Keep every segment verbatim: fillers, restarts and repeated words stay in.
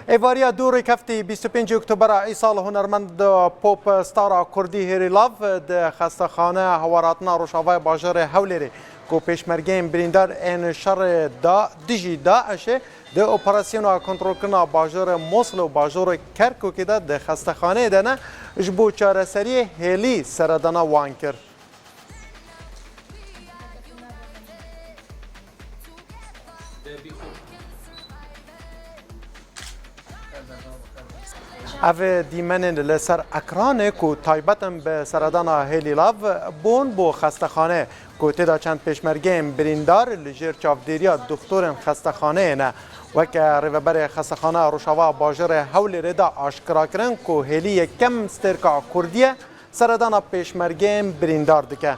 Êvariya dû rêkeftî bîst û pênc Oktobera îsal hunermend pop stara kurdî Hêrî Lav di xestexane hewarhatina Rojavayê bajarê Hewlêrê ku pêşmergeyên birîndar ên şerê da dijî DAIŞê di operasyona kontrolkirina bajarê Mosil û bajarê Kerkûkê de di xestexaneyê de ne, ji bo çareseriyê hêlî seredana wan kir. Ev dîmenên li ser ekranê ku taybet in bi seredana Hêlî Lav bûn bo xestexane ku tê de çend pêşmergeyên birîndar li jêr çavdêriya doxtorên xestexaneyê ne. Weke rêveberê xestexaneya Rojava bajarê Hewlêrê de aşkera kirin ku Hêlî yekem stêrka kurdî ye, seredana pêşmergeyên birîndar dike.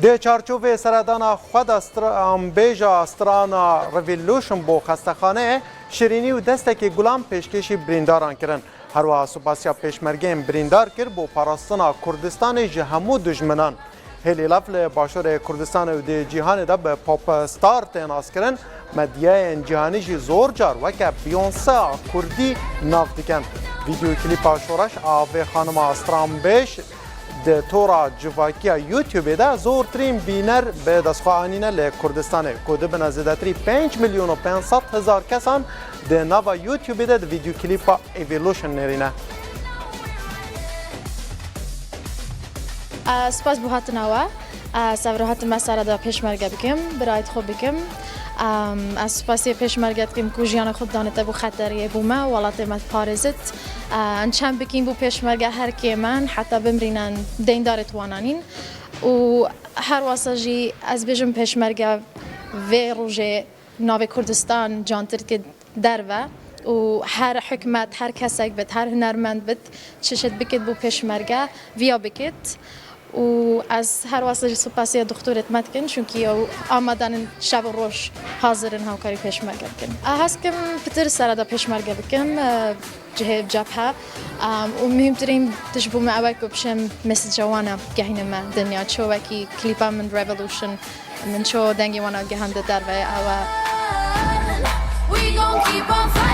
Di çarçovê seredana xwe de stranbêja strana Revolution bo xestexaneyê şirînî û destekî gulan pêşkêşî birîndaran kirin. Herwiha supasiya pêşmergeyên birîndar kir bo parastina Kurdistanê ji hemû dijminan. Hêlî Lav li Başûrê Kurdistanê û di cîhanê de bi pop star tê naskirin, medyayên cîhanî jî zor car weke Beyoncé a kurdî nav dikin. Vîdyoklîpa şoreş a vê xanima stranbêj di tora civakiya YouTubeê de zortirîn bîner bi dest xwe anîne li Kurdistanê, ku dibine zêdetirî pênc milyon û pênc sed hezar kesan di nava YouTubeê de di vîdyoklîpa Evolution nêrîne. Ez spas bo hatina we. Ez ev ro hatime sereda pêşmerge bikim, birayet xwe bikim. Em, ez spasê pêşmerge dikim ku jiyana xwe dane te bo xeteriyê bo me, welatê me diparêzit. Em çend bikîn bo pêşmerge her kêm in, heta bimrînin deyndarê ti wana nîn. Û her wasa jî ez bêjim pêşmerge vê rojê navê Kurdistan cantir dike derve û her hikûmet, her kesek bit, her hunermend bit, çi şit bikit bo pêşmerge, viya bikit. Û ez her wasa jî supasiya doktorê me dikin, çunkî ew amadan in şev û roj hazir in hawkarî pêşmerge bikin. Ez hez kim pitir sereda pêşmerge bikim, e, cihê cephe. Em, û muhîmtirîn tişt bo me ew e ku bişim mesajê wan e gehînim me dinya. Çi wekî klîpa min Revolution, min ço dengê wan e gehande derve, ew e. We gon keep on fighting.